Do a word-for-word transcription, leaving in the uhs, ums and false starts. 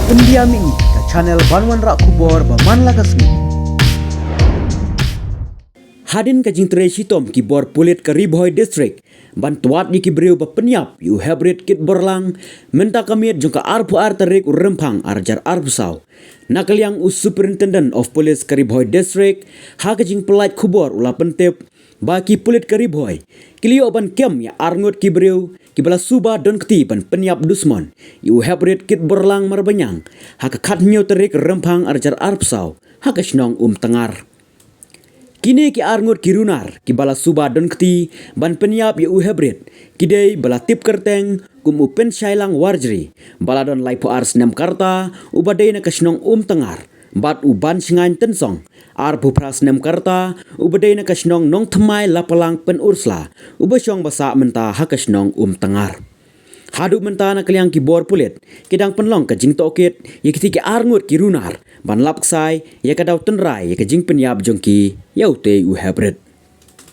Pyndiam ïa ka channel ban wanrah khubor ba man la ka sngi. Hadien ka jingtrei shitom ki bor pulit ka Ri Bhoi District ban twad ïa ki briew ba pynïap ïa u Heprit Kitborlang, mynta ka miet jong ka arphew ar tarik u Rymphang arhajar arphew saw, na ka liang u Superintendent of Police ka Ri Bhoi District, ha ka jingpyllait khubor u la pyntip ba ki pulit ka Ri Bhoi ki la ïoh ban kem ïa arngut ki briew kiba la suba don kti ban pynïap dusmon ïa u Heprit Kitborlang Marbaniang ha ka khathynñiew tarik Rymphang arhajar arphew saw ha ka shnong Umtyngar. Kine ki arngut ki runar kiba la suba don kti ban pynïap ïa u Heprit ki dei ba la tip kyrteng kum u Pynshailang Warjri, ba la don laiphew ar snem ka rta, uba dei na ka shnong Umtyngar, bad u Banshngain Tynsong, arphew phra snem ka rta, uba dei na ka shnong Nongthymmai Lapalang Pynursla, uba shong ba sah mynta ha ka shnong Umtyngar. Haduh mynta na ka liang ki bor pulit ki dang pynlong ka jingtohkit ïa kiti ki arngut ki runar ban lap ksai ïa ka daw tynrai ïa ka jingpynïap jong ki ïa utei u Heprit.